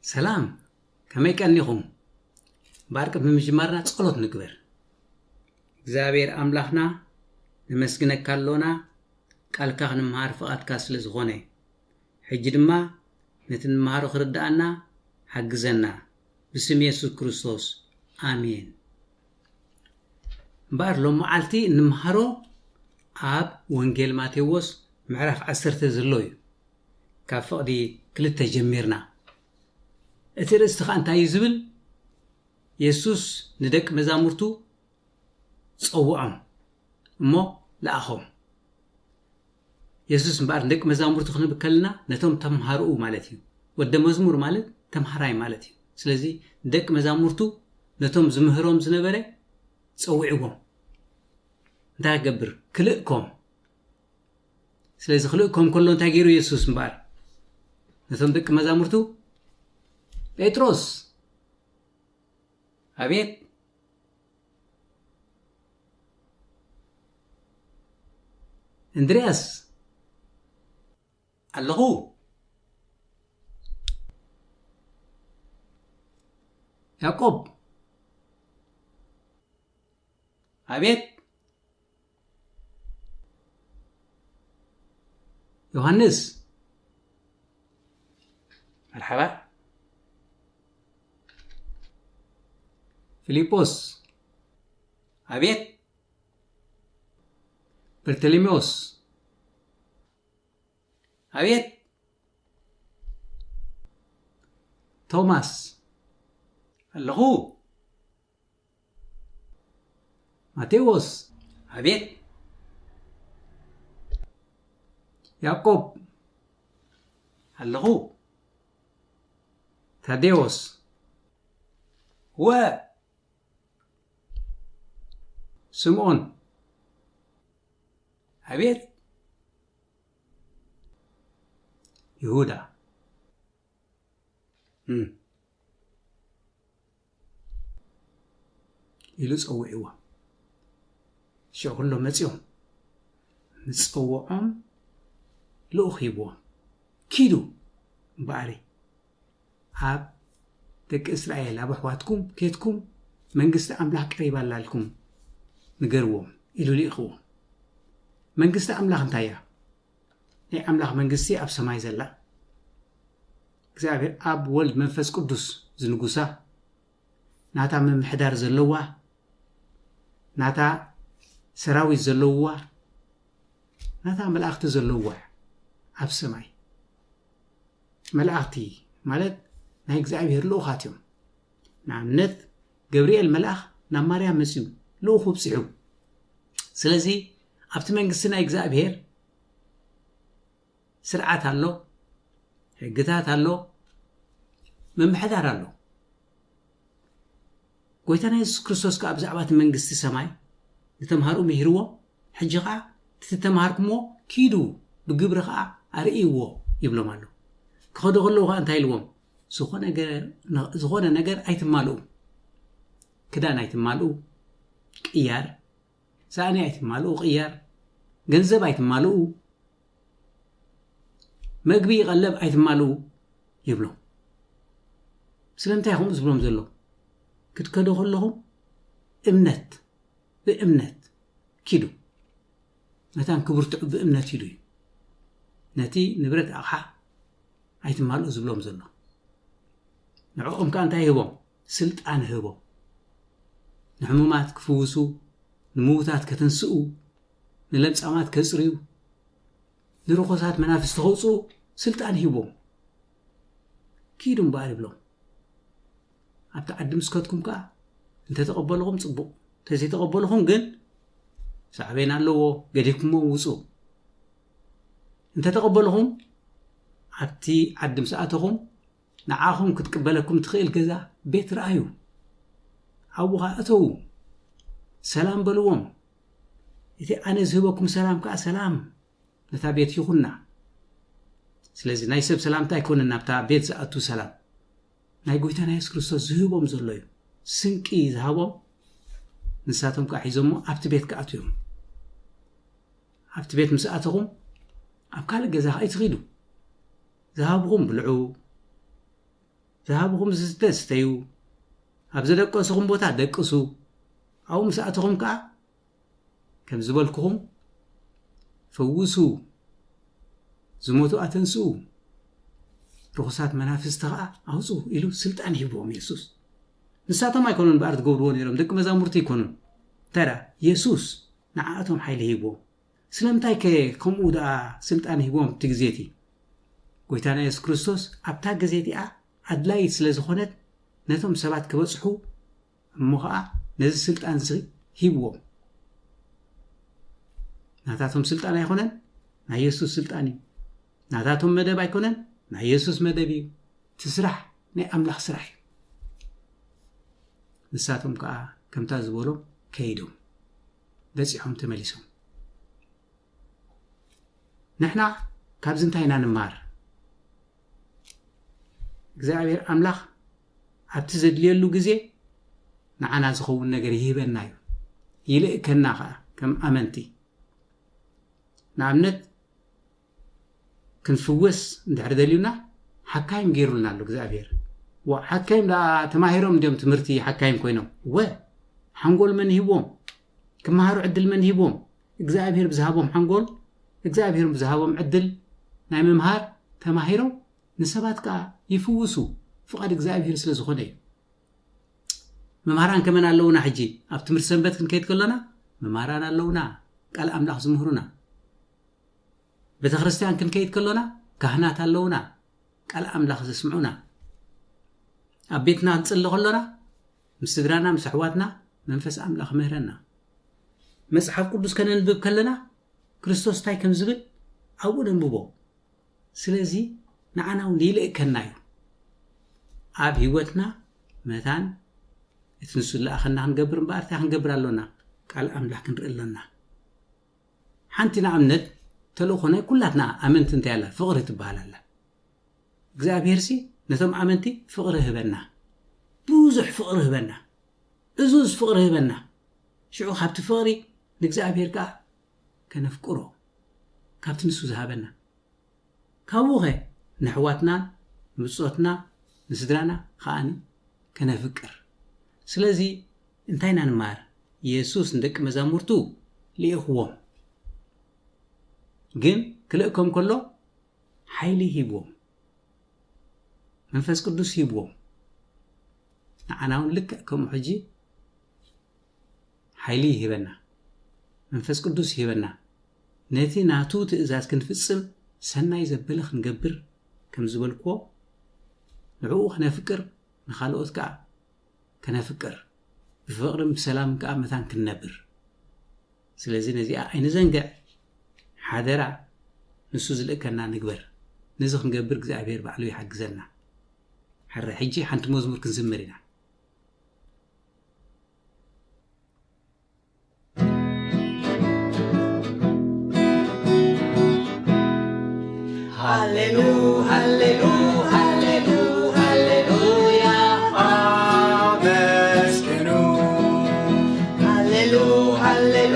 ሰላም፣ ከመይ ቀኒኹም? እምበኣር ቅድሚ ምጅማርና ጸሎት ንግበር። እግዚኣብሔር ኣምላኽና፣ ነመስግነካ ኣሎና፣ ቃልካ ክንምሃር ፍቓድካ ስለ ዝኾነ። ሕጂ ድማ ነቲ ንምሃሮ ክርድኣና ሓግዘና። ብስም የሱስ ክርስቶስ፣ ኣሜን። እምበኣር ሎም መዓልቲ እንምሃሮ ኣብ ወንጌል ማቴዎስ ምዕራፍ ዓሰርተ ዘሎ እዩ። ካብ ፍቕዲ ክልተ ጀሚርና። እቲ ርእስቲ ኸኣ እንታይ እዩ ዝብል? የሱስ ንደቂ መዛሙርቱ ጸውዖም እሞ ለኣኾም። የሱስ እምበኣር ንደቂ መዛሙርቱ ክንብል ከለና ነቶም ተምሃርኡ ማለት እዩ። ወደ መዝሙር ማለት ተምሃራይ ማለት እዩ። ስለዚ ንደቂ መዛሙርቱ ነቶም ዝምህሮም ዝነበረ ጸዊዕዎም። እንታይ ክገብር? ክልእኮም። ስለዚ ክልእኮም ከሎ እንታይ ገይሩ የሱስ እምበኣር? ነቶም ደቂ መዛሙርቱ፣ ጴጥሮስ፣ ኣቤት። እንድርያስ፣ ኣለኹ። ያዕቆብ፣ ኣቤት። ዮሃንስ፣ መርሓባ። ፊልጶስ፣ ኣቤት። በርተሎሜዎስ፣ ኣቤት። ቶማስ፣ ኣለኹ። ማቴዎስ፣ ኣቤት። ያዕቆብ፣ ኣለኹ። ታዴዎስ፣ እወ። ስምዖን፣ ኣቤት። ይሁዳ፣ እም፣ ኢሉ ጸውዕዎም። ሽዑ ኩሎም መጺኦም። ምስ ጸውዖም ልኡኽ ሂብዎም። ኪዱ እምበኣሪ ኣብ ደቂ እስራኤል፣ ኣብ ኣሕዋትኩም ኬድኩም መንግስቲ ኣምላኽ ቀሪባ ኣላልኩም ንገርዎም ኢሉ ልኢኽዎም። መንግስቲ ኣምላኽ እንታይ እያ? ናይ ኣምላኽ መንግስቲ ኣብ ሰማይ ዘላ፣ እግዚኣብሔር ኣብ፣ ወልድ፣ መንፈስ ቅዱስ ዝንጉሳ፣ ናታ ምምሕዳር ዘለዋ፣ ናታ ሰራዊት ዘለውዋ፣ ናታ መላእኽቲ ዘለውዋ እያ ኣብ ሰማይ። መላእኽቲ ማለት ናይ እግዚኣብሔር ልኡኻት እዮም። ንኣብነት ገብርኤል መልኣኽ ናብ ማርያም መጺኡ ልኡኹ ኣብጺሑ። ስለዚ ኣብቲ መንግስቲ ናይ እግዚኣብሔር ስርዓት ኣሎ፣ ሕግታት ኣሎ፣ ምምሕዳር ኣሎ። ጎይታና የሱስ ክርስቶስ ከኣ ብዛዕባ እቲ መንግስቲ ሰማይ ንተምሃርኡ ምሂርዎ። ሕጂ ኸኣ እቲ ተምሃርኩምዎ ኪዱ ብግብሪ ኸኣ ኣርእይዎ ይብሎም ኣሎ። ክኸዱ ከለዉ ኸኣ እንታይ ኢልዎም? ዝኾነ ገ-፣ ዝኾነ ነገር ኣይትማልኡ። ክዳን ኣይትማልኡ፣ ቅያር፣ ሳእኒ ኣይትማልኡ፣ ቅያር፣ ገንዘብ ኣይትማልኡ፣ መግቢ ቀለብ ኣይትማልኡ ይብሎም። ስለምንታይ ከምኡ ዝብሎም ዘሎ? ክትከዱ ከለኹም እምነት፣ ብእምነት ኪዱ። መታን ክብርትዑ ብእምነት ኢሉ እዩ። ነቲ ንብረት ኣቕሓ ኣይትማልኡ ዝብሎም ዘሎ። ንዕኦም ከኣ እንታይ ይህቦም? ስልጣን ይህቦም። ንሕሙማት ክፍውሱ፣ ንምዉታት ከተንስኡ፣ ንለምጻማት ከጽርዩ፣ ንርኹሳት መናፍስቲ ከውጽኡ ስልጣን ሂቦም። ኪዱ እምበኣር ይብሎም። ኣብቲ ዓዲ ምስ ከድኩም ከኣ እንተተቐበልኹም ጽቡቕ፣ እንተዘይተቐበልኹም ግን ሳዕቤን ኣለዎ፣ ገዲፍኩሞ ውጹ። እንተተቐበልኹም ኣብቲ ዓዲ ምስ ኣተኹም ንዓኹም ክትቅበለኩም ትኽእል ገዛ ቤት ረኣዩ። ኣብኡ ኸኣ እተዉ፣ ሰላም በልዎም። እቲ ኣነ ዝህበኩም ሰላም ከኣ ሰላም ነታ ቤት ይኹና። ስለዚ ናይ ሰብ ሰላምታ ኣይኮነን ናብታ ቤት ዝኣቱ ሰላም። ናይ ጎይታና የሱስ ክርስቶስ ዝህቦም ዘሎ እዩ። ስንቂ ዝሃቦም ንሳቶም ከኣ ሒዞሞ ኣብቲ ቤት ክኣትዉ እዮም። ኣብቲ ቤት ምስ ኣተኹም ኣብ ካልእ ገዛ ከኣ ኣይትኺዱ። ዝሃብኹም ብልዑ፣ ዝሃብኹም ዝስተ ስተዩ፣ ኣብ ዘደቀስኹም ቦታ ደቅሱ፣ ኣብኡ ምስ ኣተኹም ከኣ ከም ዝበልኩኹም ፈውሱ፣ ዝሞቱ ኣተንስኡ፣ ርኹሳት መናፍስቲ ኸኣ ኣውፅኡ ኢሉ ስልጣን ሂብዎም የሱስ። ንሳቶም ኣይኮኑን በኣር ዝገብርዎ ነይሮም፣ ደቂ መዛሙርቲ ኣይኮኑን። እንታይ ደኣ የሱስ ንዓኣቶም ሓይሊ ሂብዎም። ስለምንታይ ከ ከምኡ ደኣ ስልጣን ሂብዎም? እቲ ግዜ እቲ ጎይታና የሱስ ክርስቶስ ኣብታ ግዜ እቲኣ ኣድላይት ስለ ዝኾነት ነቶም ሰባት ክበጽሑ እሞ ኸኣ ነዚ ስልጣን እዚ ሂብዎም። ናታቶም ስልጣን ኣይኮነን፣ ናይ የሱስ ስልጣን እዩ። ናታቶም መደብ ኣይኮነን፣ ናይ የሱስ መደብ እዩ። እቲ ስራሕ ናይ ኣምላኽ ስራሕ እዩ። ንሳቶም ከኣ ከምታ ዝበሎም ከይዶም በጺሖም ተመሊሶም። ንሕና ካብዚ እንታይ ኢና ንማር? እግዚኣብሔር ኣምላኽ ኣብቲ ዘድልየሉ ግዜ ንዓና ዝኸውን ነገር ይህበና እዩ፣ ይልእከና ኸኣ ከም ኣመንቲ። ንኣብነት ክንፍወስ እንድሕር ደልዩና ሓካይም ገይሩልና ኣሎ እግዚኣብሔር። ዋ ሓካይም ደኣ ተማሂሮም እንዲዮም ትምህርቲ ሓካይም ኮይኖም? ወ ሓንጎል መን ሂቦም? ክመሃሩ ዕድል መን ሂቦም? እግዚኣብሔር ብዝሃቦም ሓንጎል እግዚኣብሔር ብዝሃቦም ዕድል ናይ ምምሃር ተማሂሮም ንሰባት ከኣ ይፍውሱ ፍቓድ እግዚኣብሔር ስለ ዝኾነ እዩ። መምሃራን ከመን ኣለውና? ሕጂ ኣብ ትምህርቲ ሰንበት ክንከይድ ከሎና መምሃራን ኣለውና፣ ቃል ኣምላኽ ዝምህሩና። ቤተ ክርስቲያን ክንከይድ ከሎና ካህናት ኣለውና፣ ቃል ኣምላኽ ዘስምዑና። ኣብ ቤትና ክንጽሊ ከሎና ምስ ስድራና ምስ ኣሕዋትና መንፈስ ኣምላኽ ምህረና። መጽሓፍ ቅዱስ ከነንብብ ከለና ክርስቶስ እንታይ ከም ዝብል ኣብኡ ነንብቦ። ስለዚ ንዓና እውን ይልእከና እዩ። ኣብ ህይወትና መታን እቲ ንሱ ዝለኣኸና ክንገብር እምበኣር እንታይ ክንገብር ኣሎና? ቃል ኣምላኽ ክንርኢ ኣሎና። ሓንቲ ንኣብነት ተልእኾ ናይ ኩላትና ኣመንቲ እንታይ ኣላ? ፍቕሪ ትበሃል ኣላ። እግዚኣብሔር ሲ ነቶም ኣመንቲ ፍቕሪ ህበና፣ ብዙሕ ፍቕሪ ህበና፣ እዙዝ ፍቕሪ ህበና። ሽዑ ካብቲ ፍቕሪ ንእግዚኣብሔር ከኣ ከነፍቅሮ ካብቲ ንሱ ዝሃበና ካብኡ ኸ ንኣሕዋትና ንብጾትና ንስድራና ከኣኒ ከነፍቅር። ስለዚ እንታይ ኢና ንመሃር? የሱስ ንደቂ መዛሙርቱ ልኢኽዎም፣ ግን ክልእኮም ከሎ ሓይሊ ሂብዎም፣ መንፈስ ቅዱስ ሂብዎም። ንዓና እውን ልክዕ ከምኡ ሕጂ ሓይሊ ይህበና፣ መንፈስ ቅዱስ ይህበና። ነቲ ናቱ ትእዛዝ ክንፍጽም ሰናይ ዘበለ ክንገብር ከም ዝበልክዎ ንዕኡ ክነፍቅር ንኻልኦት ከኣ ከነፍቅር ብፍቕርን ብሰላምን ከኣ መታን ክንነብር። ስለዚ ነዚኣ ኣይንዘንግዕ፣ ሓደራ። ንሱ ዝልእከና ንግበር። ነዚ ክንገብር እግዚኣብሔር ባዕሉ ይሓግዘና። ሕረ ሕጂ ሓንቲ መዝሙር ክንዝምር ኢና። ሃሌሉ ሃሌሉ ሃሌሉ ሃሌሉያ ኣመስግኑ። ሃሌሉ ሃሌሉ